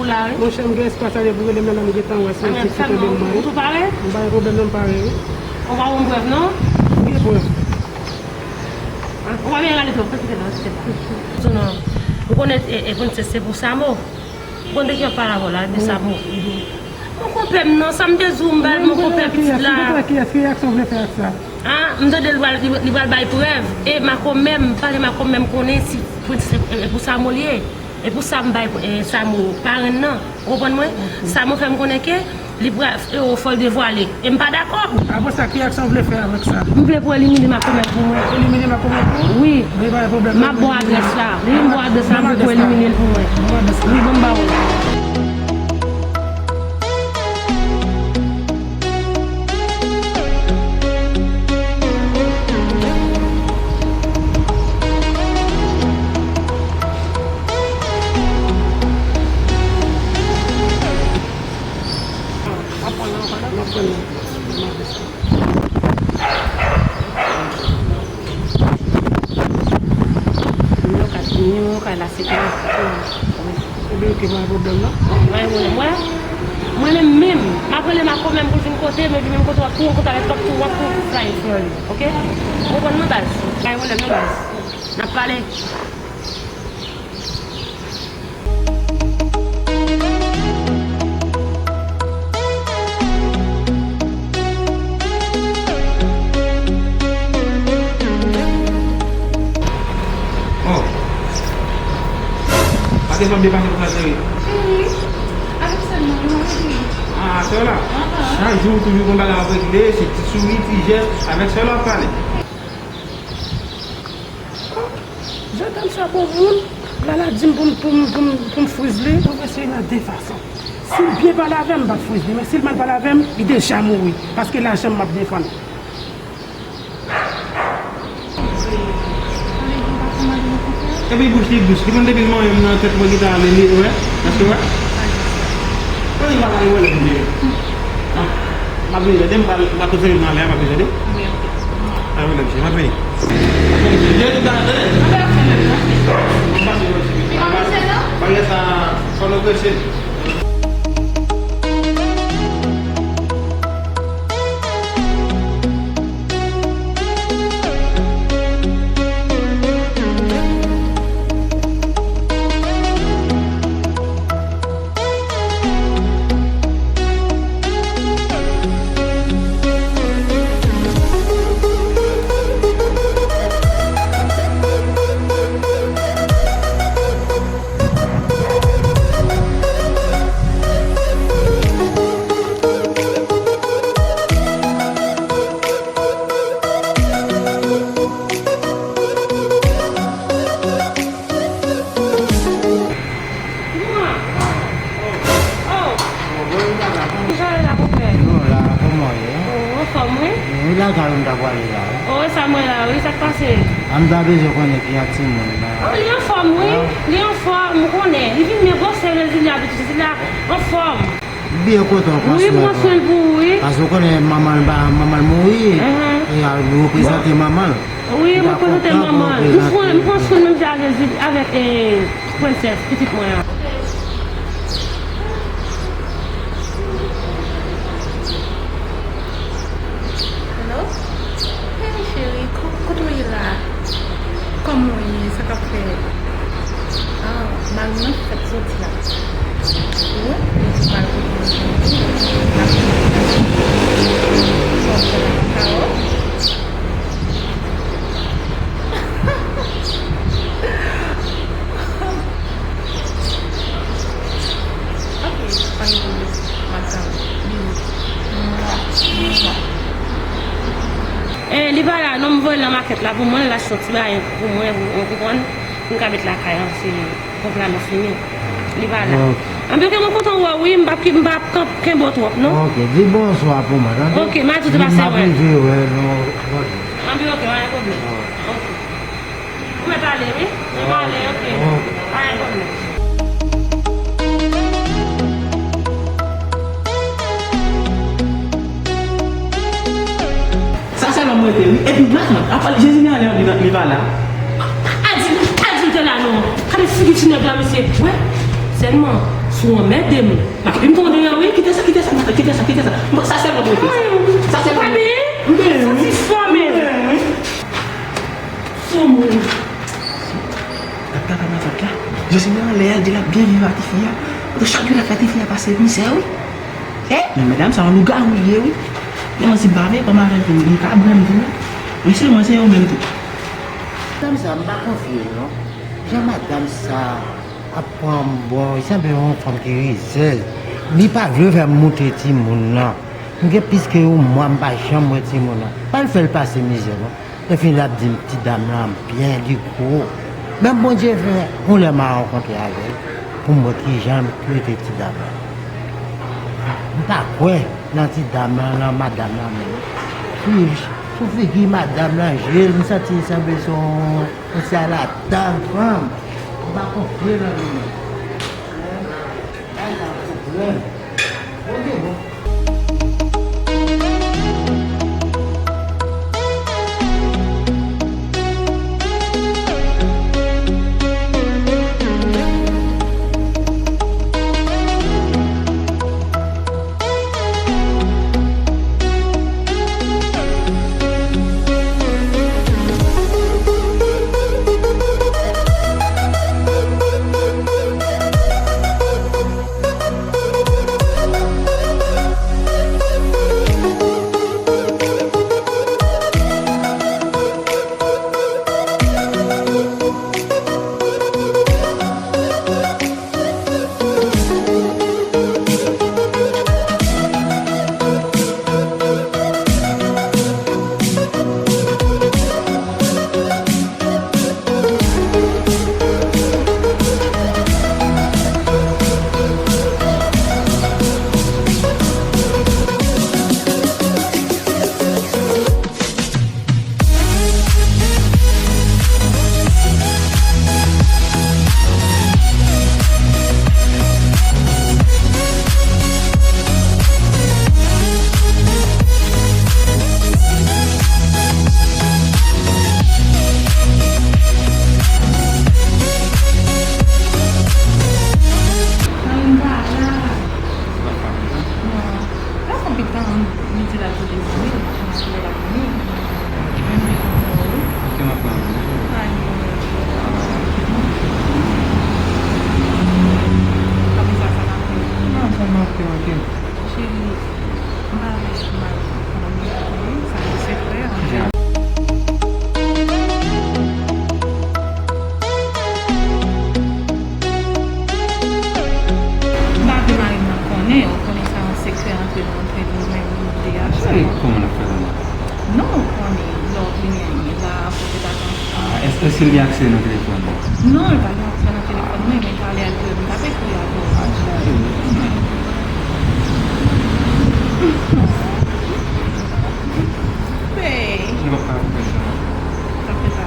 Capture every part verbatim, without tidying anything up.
La, wi. Monchè, m gen espas ale pou rele m nan, m gentan wè se yon ti ki tande m mwen. Ou tou pare? M pa gen pwoblèm non, m pare, wi. Ou pa wè yon prèv, non? M gen prèv. Ou pa byen rale tou, fè kite la, kite la. Zon nan, ou konnen, e, e, prensès se pou Samo. Ou konnen de ki ap pale avè w la, de Samo. Mon konpè m nan, sa m te di w, m ba l mon konpè pitit la. Kiyès, ki reyaksyon w vle fè ak sa? Ah, m tande li pral, li, li pral bay prèv. E makomè m, pale makomè m konnen si prensès e, e pou Samo li ye. E pou sa m bay, e, Samo parenn nan. Ou konprann mwen? Samo fè m konnen ke li pral, e, fò l devwale. E m pa dakò. Apre sa, ki aksyon w vle fè avèk sa? M vle pou elimine makomè pou mwen. Elimine makomè pou ou? Wi. Men pa gen pwoblèm. M ap ba w adrès la. Wi, m ba w adrès la, m vle pou elimine l pou mwen. Ban m adrès la. Wi, ban m ba w. Nimewo kay la se konsa. Ebyen, ok, pa gen pwoblèm, non. Mwen, mwen, mwen, mwen menm, menm, m ap rele makomè m pou l vin kote m, epi menm kote w ap tou rankontre avèk kòk tou, w ap tou fly fè li, ok? Ou konprann mwen, baz? Pa gen pwoblèm, non, baz. N ap pale. Oh. Pa te janm byen pase konsa, cheri. Cheri, avèk sè m nan, nou rete. Ah, sè w la? Ahan. Chak jou, toujou gon bagay w ap regle, se ti souri, ti jès, avèk sè w la w ap pale. Oh, jandam sa bon moun. Lala di m pou m, pou m, pou m, pou m friz li. Ou vle se nan de fason. Si l byen pale avè m, m p ap friz li. Men si l mal pale avè m, li deja mouri. Paske lajan m m ap defann. Epi bouch li dous. Li konn depi l manyen m nan tèt mwen ki ta ale li, wè. Èske wè? Mwen li pa pale wè lè m vini. M ap vini lè m pral, m pral kontinye nan lè a, m ap vini tande. Wi, ok. Pa gen pwoblèm, cheri, m ap vini. Jezi ta tande. Bagay sa, fò nou prese. Kòman? Oh! Kijan w ye la, konpè? Nou la, kòman w ye? Oh, anfòm, wi. Wi, lakay ou m ta pwale la, wi. Oh, e sa m wè la, wi, sa k pase? A, m ta bezwen konnen ki jan timoun nan. Oh, li anfòm, wi. Li anfòm, ou konnen. Li vin byen gwosè, Jezi li abitye, Jezi la anfòm. M byen kontan w pran swen l pou ou, wi. Paske w konnen manman l pa, manman l mouri. E a li reprezante manman l. Wi, m reprezante manman l. M pran, m pran swen l menm jan avèk, avèk, e, prensès, pitit mwen an. Hello? Hey, cheri, ko-, kote w ye la? Kòman w ye? Sa k ap fèt? Ah, mari mwen fèk soti la. Wi, li di pral kote mwen jodi. N ap fè yon ti kawo. Ok, pa gen pwoblèm. M ap tann ou. Bizou. Mwa, mwa. E, li pa la, non, m voye l nan makèt la pou mwen, l achte yon ti bagay pou mwen, ou, ou konprann, pou m ka met lakay an, se konpè a m fini. Li pa la. Ok. Anben, ok, mwen kontan wè w, wi, m p ap, m p ap kanp-, kenbe w twòp, non? Ok, di bonswa pou mwen, tande? Ok, m a di w te pase wè. M ap rive wè, non, ok. Anben, ok, pa gen pwoblèm. Ok. Ou mèt ale, wi. Ou mèt ale, ok. Pa gen pwoblèm. Sa sèlman m rete, wi. Epi, matant, apa Jezi gen anlè li, li pa la? Pa di, pa di l te la, non. Gade figi ti nèg la, mesye. Wè. Sèlman, Ou anmède m. M ap vin tonbe an wi. Kite sa, kite sa, kite sa, kite sa. Bon, sa sèlman pou mete. Sa sèlman. Ou pa benyen? M benyen, wi. Sa ti fò menm. M benyen, wi. Fò moun. Gad papa nan vant la. Jezi men anlè a, l di l ap byen viv ak tifi a. Chak jou l ap fè tifi a pase mizè, wi. Eh, men medam sa yon lougawou li ye, wi. Menm si m pa veye kòm avè l tou, m ka bwè m tou, wi. Men sèlman se yo menm tou. Medam sa, m pa konfye l, non. Jan madam sa ap pran m bon, li sanble yon fanm ki rizèz. Li pa vle fè m moute timoun nan. M gen plis ke yon mwa m pa janm wè timoun nan. Pa l fè l pase mizè, non. Epi l ap di m ti dam lan byen, li gwo. Men Bondye fè, yon lè m a rankontre avè l pou m wè kijan l trete ti dam lan. M pa kwè nan ti dam lan, nan madanm lan menm. Sou, sou figi madanm lan, je l, m santi l sanble se yon, yon syalatan fanm. M pa konfye nan li menm. Bagay la pwoblèm. Bondye bon. Sa konbit tan li di l ap voye zanmi l, machin ap lè l ap vini. Li menm li konn fè wi. Ok, m ap pran. Ay, mwen. Kòm sa, sa n ap fè. Non, sa n ap fè, ok. Cheri, m pa vle mal pran li, ok? Sa se sekrè, an. Kijan? M pa vle mari m nan konnen, ou konnen sa yon sekrè ant nou, ant nou menm, nou de a sèlman. Cheri, kòman n ap fè konnen? Non, ou konnen, lè w vini la, pou fè atansyon. Ah, èske, èske l gen aksè nan telefòn mwen? Non, li pa gen aksè nan telefòn mwen, men talè a, m t ap ekri avè w. Ah, cheri. Hey. Nou p ap ka fè sa. Sa fè sa.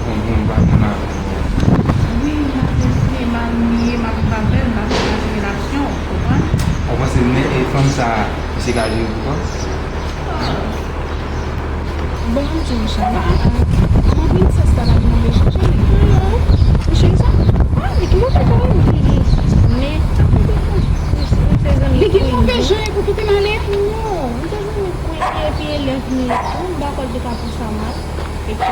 Bon, bon, m pa konn avè w. Wi, m apresye, m admire, m ap viv avè l, m pa vle imajine relasyon, ou konprann? Ou panse men, e, fanm sa, misye ka jere pou kò l? Ah. Bon, m di w, Michel, ah, ah, prinsès la, la gen move jan, cheri? Non. Ou cheri sa? Ah, li gen move jan, wi. Men, li gen move jan, e pou kite m ale? Non, m te zanmi Queen, epi elèv li tou, m dakò l te ka pran sa mal. Epi,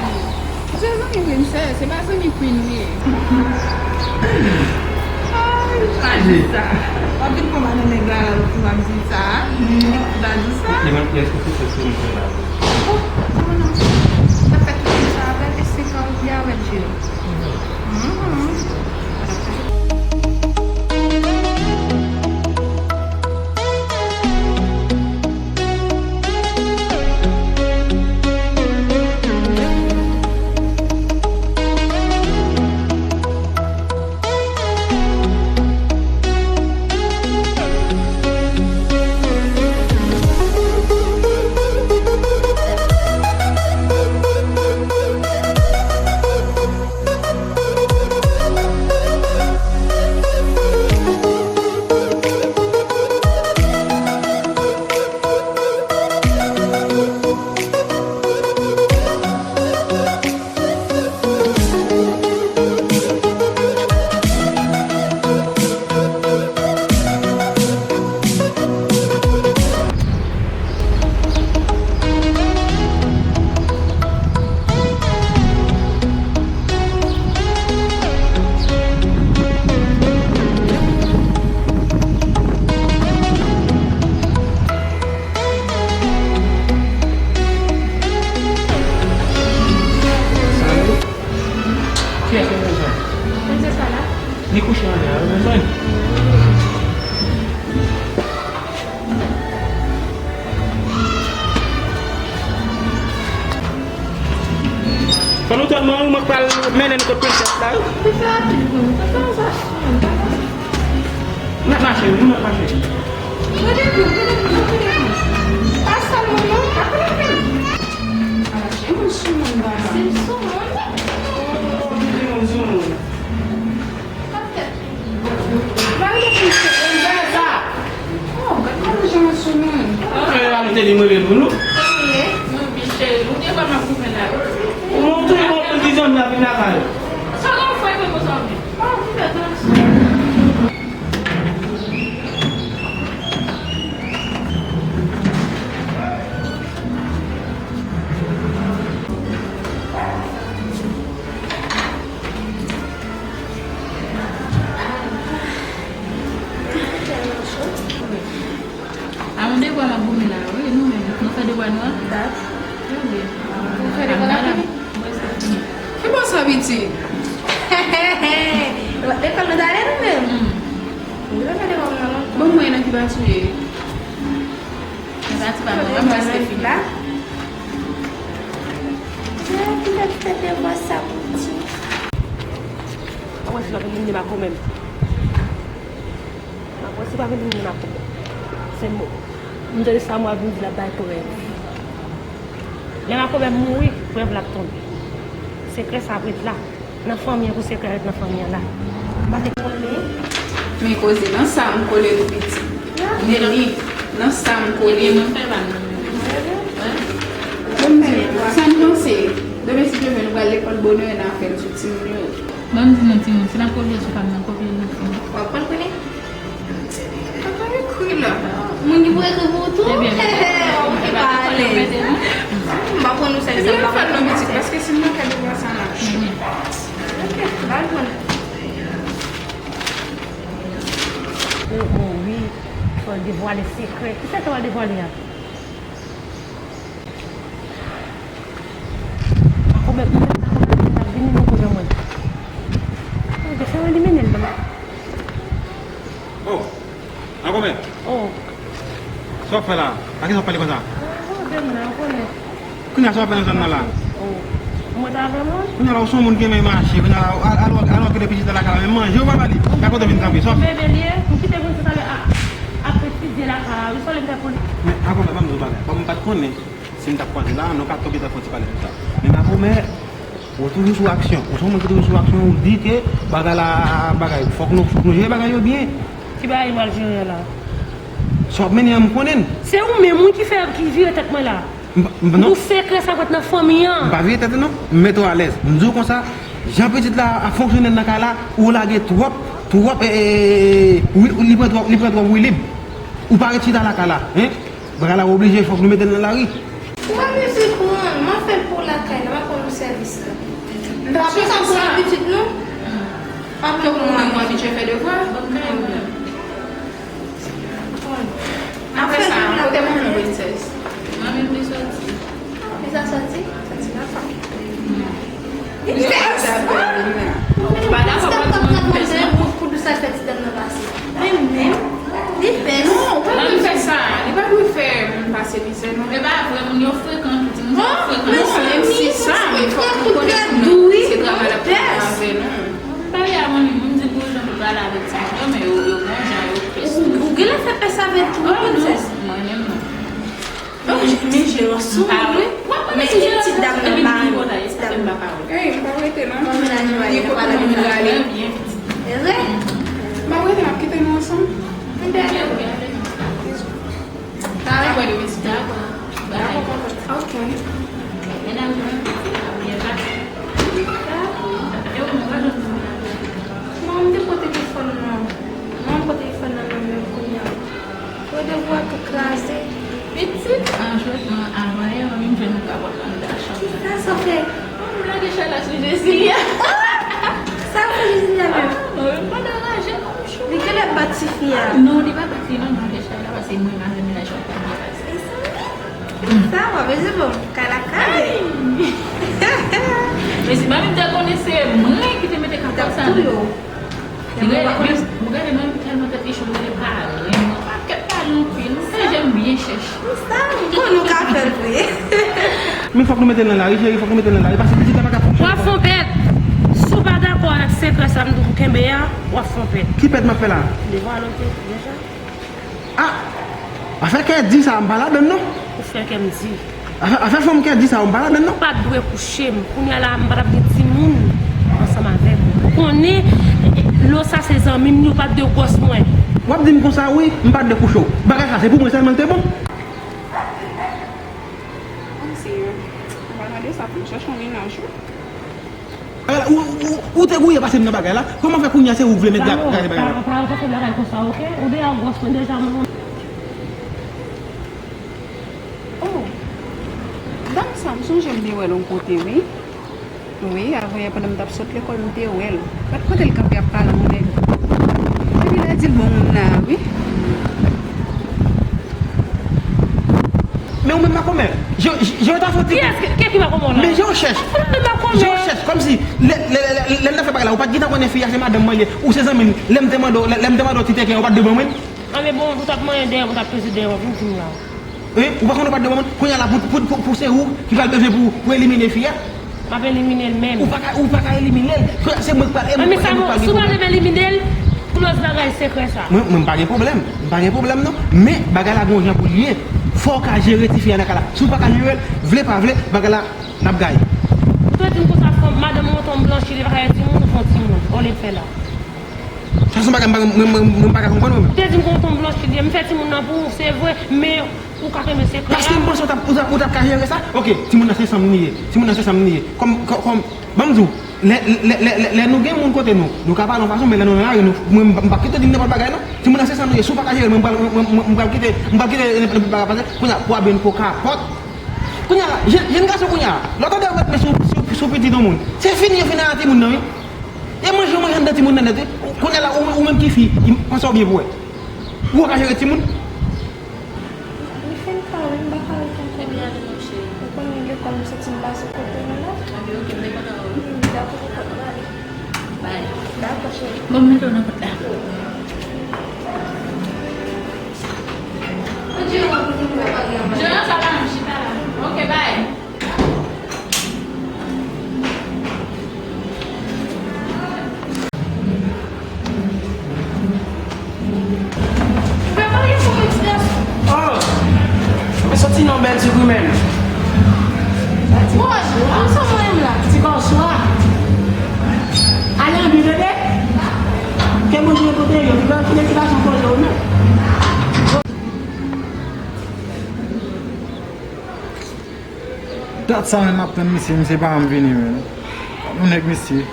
se zanmi Princess, se pa zanmi Queen li ye. Ay, pa di sa. W ap vin konba nan nèg la, la, w ap di sa. Li pa di sa. Li menm, èske se sèl moun sa la? Oh, non, non. Sa fè tout moun sa avè l, e se kan ou te avè l, cheri. Mhm. Fè nou tèlman ri, mwen pral mennen n kot prensès la, wi. Li fè rapid pou nou. Fè sa, fè sa. N ap mache, wi, n ap mache. Gade pou, gade pou, gade pou. Pa sèlman non, pa konnen. Ala, jan moun sou moun, baba. Se sou moun. Oh, li di moun sou moun. Mari de Kristo, e m fè sa. Oh, gad kòman jan sou moun. Fè a nou te li mwen pou nou. Mwen bi cheri, ou te wè m ap goumen la. Ou te wè pou di zanmi ap vin lakay. Sa gen fè ke mwen zanmi. Oh, ki fè tan. A, nou devwa n ap goumen la, wi, nou menm. Nou fè devwa nou a? Dat. Wi, wi. Ou fè devwa la fini? Mwen se fini. Ki bò sa, pitit? Lekòl nou t ale nou menm? Hmm. Nou te fè devwa nou nan lontan. Bon, mwen nan ki bati w ye? Nan bati pa mwen, mwen prèske fini. La. Ki lè fè devwa sa pou ti. Mwen si w ap elimine m ak ou menm. Mwen si w ap elimine m ak ou menm. Se mo. M tande sa mwen ap vin di l ap bay prèv. Lè m ak ou menm mouri, prèv la ap tonbe. Sekrè sa ap ret la. Nan fanmi an, pou sekrè ret nan fanmi an la. M pa te konnen. Men koze, nan sa m kole nou pitit. Neni, nan sa m kole nou. Bon, m di nou, sa n panse? Demen, si Dye vle, nou pral lekòl bonè, n a fè l sou timoun yo. Ban m di nou, timoun, si n ap kopye sou pa m nan, kopye l nan fon. W ap pran l konnen? Papa ekri la. Moun ki pou ekri pou ou tou? Ebyen, ou te pa alèz. M pa konn ou sèl sa, m pa konn pitit, paske si m nan fè devwa sa la. Ok, ba l pran. Oh, oh, wi. Fò l devwale sekrè. Ki sekrè w al devwale a? Makomè, mwen pa konn ki ta vini nan kote mwen. Mwen te fè mwen li mennen l ban. Oh, Makomè. Oh. Sa w ap fè la? A kisa w ap pale konsa? Oh, de mwen, ou konnen. Kounye a sa w ap fè nan zòn nan la? Oh. Mwen ta avè mwen? Kounye a la, ou se yon moun ki renmen mache. Kounye a la, al, al, al, al okipe pitit la lakay la. Men manje, ou pa ba li. Gade kote w vin kanpe. Sa w ap fè? Bebe l ye, m kite moun sa talè a, ap etidye lakay la. Wi, sa w vle m fè pou li? Men, Makomè, ban m di w bagay. Kòm m pa t konnen. Si m t ap kwaze la, nou ka tonbe ta fè yon ti pale sou sa. Men Makomè, ou toujou sou aksyon. Ou se yon moun ki toujou sou aksyon, ou di ke bagay la, bagay, fòk nou, fòk nou jere bagay yo byen. Ki bagay m al jere la? Sa w ap mennen an, m konnen l. Se ou menm, wi, ki fè, ki vire tèt mwen la. M pa, m pa, non. Pou sekrè sa k ret nan fanmi an. M pa vire tèt ou, non. M mete w alèz. M di w konsa, jan pitit la ap fonksyone nan kay la, ou lage twòp, twòp, e, e, e, wi, li pran twòp, li pran twòp wi lib. Ou pa ret chita lakay la, en? Bagay la oblije, fòk nou mete l nan lari. Ou pa bezwen pran, m ap fè l pou w lakay la, m ap rann ou sèvis la. M pa bezwen pran abitid, non. M ap pran abitid fè devwa. Apre sa, kote manmi w, prensès? Manmi m te soti. Li sa soti? Soti nan fanm. Li pès! Ou pa dakò pou di manmi m pès, non? Pou, pou dous sa fè ti dam nan pase. Men menm, li pès. Non, ou pa dwe fè sa. Li pa dwe fè moun pase mizè, non. E pa vre, moun yo frekan, tout moun yo frekan. Non, menm si sa, men fòk nou konnen moun nan, se travay l ap travay avè nou. M pale a manmi m, m di l pou l janbe pale avèk timoun yo, men yo, yo gon jan, yo pès. Ou, ou genlè fè pès avè l tou, wi, prensès. Mwen menm non. Oh, men jelòs ou. Pa vre? Men ti dam nan pa renmen. Ti dam nan pa renmen. Ey, m pa rete non. Li kote moun prale. E vre? M pa rete, m ap kite nou ansanm. Sa va? Dakò. Dakò, papa. Ok. Medam yo, byen pase. Yo, mwen pa janm di mwen. Non, m te pran telefòn nan. Non, m pran telefòn nan nan men m kounye a. Randevou a tou kraze. Pitit, an jwèt, an, avan yè, mwen menm jwenn yon kabòt anndan chanm nan. Kisa sa fè? Mwen lage chay la sou Jesilia. Sa fè Jesilia menm? Ah, mwen pa deranjè non. Li genlè bat tifi a. Non, li pa bat li non, m lage chay la, paske mwen, m avè mennaj mwen pa byen pase. Mezanmi. Sa w ap vle di bon, kay la kraze. Men si manmi m te konnen se mwen ki te mete kapòt sa nan. Li rele, men, Gade, mwen tèlman tèt li cho, m rele pale. Mwen pa kèt pale anpil. Ou konnen jan m byen chèch. Sa, m konnen w ka fè l vre. Men fòk nou mete l nan lari, cheri, fòk nou mete l nan lari. Paske pitit la pa ka fè w ap fon pèt. Si w pa dakò avèk sekrè sa m di w pou kenbe a, w ap fon pèt. Ki pèt m ap fè la? Devan alote deja. Ah! Afè kè di sa, m pa ladann non. Ou fè kè m di. Afè, afè fanm kè di sa, m pa ladann non. Ou pa t dwe kouche m. Kounye a la, m pa t ap gen timoun ansanm avèk ou. Ou konnen, Losa se zanmi m, li pa t dwe gwòs mwen. W ap di m konsa wi, m pa t dwe kouche w. Bagay sa, se pou mwen sèlman l te bon. Mwen se, m pa gade sa pou m chèche yon mennaj wi. Bagay la, ou, ou, ou te gouye pase m nan bagay la. Kòman fè kounye a se ou k vle met ga-, gade bagay la? Pa, pa, pa fè bagay konsa, oke? Ou deja gwòs mwen deja, mwen. Oh, dam sa, m sonje m te wè l yon kote, wi. Wi, avanyè pandan m t ap sot lekòl, m te wè l. Gad kote l kanpe ap pale ak yon nèg. Epi l di l bon moun la, wi. Men ou menm makomè, je, je, je ta fè ti. Kiyès ki, ki, ki makomè w la? Men je w chèch. Ou menm makomè. Je w chèch, kòmsi, lè, lè, lè, lè, lè n ta fè bagay la, ou pa t gentan konnen fi a se madanm mwen ye, ou se zanmi m, lè m te mande w, lè, lè m te mande w ti teken, ou pa t dwe ban mwen. Anben bon, ou t ap manyen dèyè m, ou t ap peze dèyè m, vin di m la. Wi, ou pa konn ou pa t dwe ban mwen. Kounye a la, pou, pou, pou, pou se ou ki pral peze pou, pou elimine fi a. M ap elimine l menm. Ou pa ka, ou pa ka elimine l. Kounye a, se mwen k pral, e mwen k pral, e mwen k pral gen pwoblèm. Anben sa, si w pa t vle elimine l, koz bagay sekrè sa. Mwen, mwen m pa gen pwoblèm. M pa gen pwoblèm non. Men, bagay la gon jan pou l ye. Fò w ka jere tifi a nan kay la. Si w pa ka jere l, vle pa vle, bagay la, n ap gaye. Ou te di m konsa, fò madanm ou tonm blanchi, li pa ka fè timoun, ou fè timoun. Olye l fè la. Sa se yon bagay mwen, mwen, mwen, mwen pa ka konprann mwen menm. Ou te di m gon tonm blanchi li ye, m fè timoun nan pou ou, se vre, men ou ka kenbe sekrè a. Paske m panse ou t ap, ou t ap, ou t ap ka jere sa. Oke, timoun nan se sanm li ye. Timoun nan se sanm li ye. Kòm, kòm, kòm, ban m di w, lè, lè, lè, lè, lè nou gen moun kote nou, nou ka pale yon fason, men lè nou nan lari, nou, mwen, m, m p ap kite w di m nenpòt bagay non. Timoun nan se sanm li ye, si w pa ka jere l, mwen, m pral, mwen, mwen, mwen pral kite, m pral kite nenpòt bagay pase. Kounye a, pou w ap byen ko kapòt. Kounye a, jèn, jèn gason kounye a, lè w tande yo met men sou, sou, sou pitit yon moun, se fini yo fin a timoun nan, wi. E manje w manje anndan timoun nan nèt, wi. Kounye a la, ou, ou menm ki fi, panse w byen pou wè. Ou ka jere timoun? Li fin pa, wi, m pa ka ret ankò. Ou konnen lekòl m soti m pase kote nou la. Wi, m dakò pou kòt mari. Dakò, cheri. Bon, m mete w nan kòt la. Jonas, sa pa nan chita la. Ok, bye. Ou pa marye pou yon ti gason. Oh! Mwen soti nan bèl ti grimèl. Bon, ansanm mwen menm la. Ti kòswa. Ale anvi tande. Ke Bondye kote yo. Ki pa kile ki pa son kote ou menm. Dat sa menm m ap tann misye, misye pa janm vini menm. Yon nèg misye.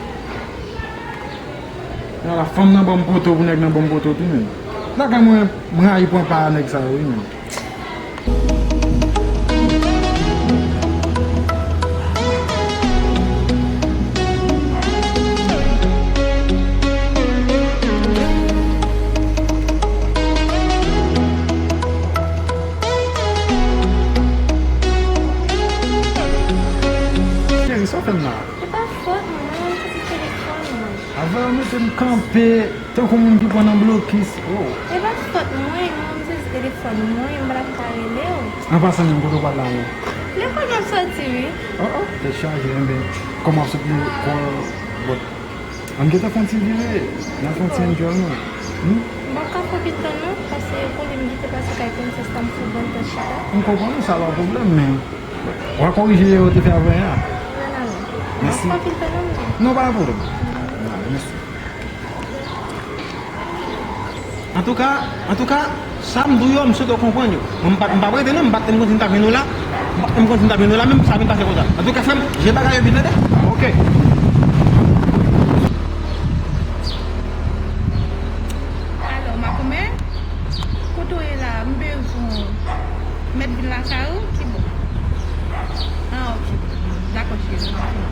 Ala fanm nan ban m poto pou nèg nan ban m poto tou menm. Lakay mwen, m rayi pran pa a nèg sa yo wi menm. Cheri, sa w fè m la? Se pa fòt mwen, mwen sezi telefòn mwen. Avè w mete m kanpe tankou moun ki pran nan blokis. Oh. Se pa fòt mwen, mwen sezi telefòn mwen, m pa t ap ka rele w. An pasan menm, kote w pral la menm? Lekòl m ap soti, wi. Oh, oh, tèt chaje, enben, kòman w ap sot lekòl? Bon. Ann gentan fè yon ti vire, n a fè yon ti enjoy nou. Hmm? M p ap ka fè anpil tan non, paske pou li m kite pase kay prensès la, m sou bann tan chita. M konprann ou, sa pa pwoblèm, men w a korije erè w te fè avè a. Non, non, non. Mèsi. M p ap fè anpil tan non, men. Non, pa gen pwoblèm. Mèsi. Antouka, antouka, sa m di w yo, m swete w konprann yo. Mwen, m pa, m pa prete non, m pa t, m konn si m t ap jwenn ou la, m pa t, m konn si m t ap jwenn ou la, menm sa vin pase konsa. Antouka, frè m, je bagay yo byen tande. Ok. Alò, makomè, kote w ye la, m bezwen w. Mèt vin lakay ou, ki bò? Ah, ok. Dakò, cheri, m ap vini.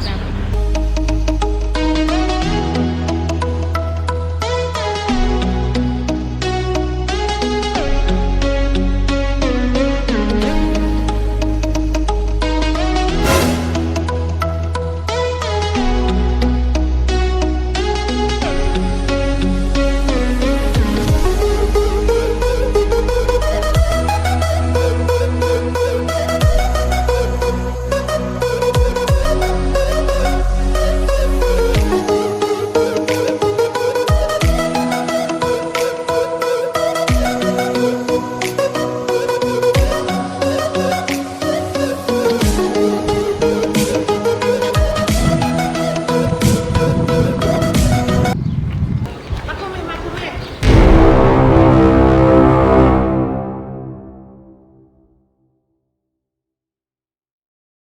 Dakò.